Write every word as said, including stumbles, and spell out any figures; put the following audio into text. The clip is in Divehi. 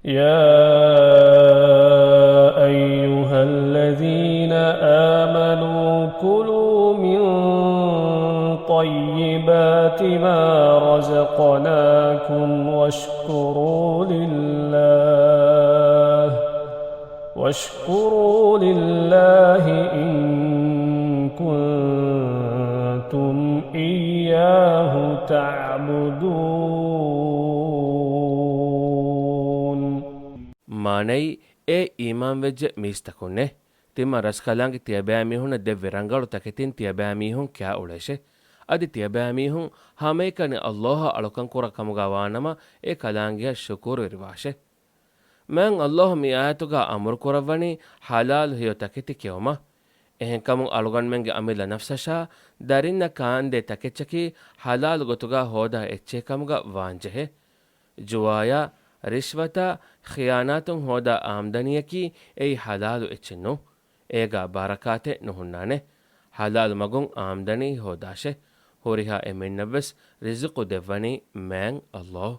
يا أيها الذين آمنوا كلوا من طيبات ما رزقناكم واشكروا لله واشكروا لله إن كنتم إياه تعبدون. މާނައީ، އޭ އީމާންވެއްޖެ މީސްތަކުންނޭ! ތިމަން ރަސްކަލާނގެ ތިޔަބައިމީހުންނަށް ދެއްވި ރަނގަޅު ތަކެތިން ތިޔަބައިމީހުން ކިޔާ އުޅޭށޭ. އަދި ތިޔަބައިމީހުން ހަމައެކަނި ﷲ އަށް އަޅުކަން ކުރާ ކަމުގަ ވާނަމަ، އެ ކަލާނގެއަށް ޝުކުރުވެރިވާށޭ. މާތް ﷲ މި އާޔަތުގަ އަމުރު ކުރައްވަނީ ޙަލާލު ހެޔޮ ތަކެތި ކެއުމަށް. އެހެންކަމުން އަޅުގަނޑުމެންގެ އަމިއްލަ ނަފްސަށާ ދަރިންނަށް ކާންދޭ ތަކެއްޗަކީ ޙަލާލު ގޮތުގަ ހޯދާ އެއްޗެއް ކަމުގަ ވާންޖެހޭ. ޖުވާޔާ، ރިޝްވަތާ، ޚިޔާނާތުން ހޯދާ އާމްދަނީއަކީ އެއީ ޙަލާލު އެއްޗެއް ނޫން. އޭގަ ބަރަކާތެއް ނުހުންނާނެ. ޙަލާލު މަގުން އާމްދަނީ ހޯދާށޭ. ހުރިހާ އެމީންނަށްވެސް ރިޒުޤު ދެއްވަނީ މާތް ﷲ.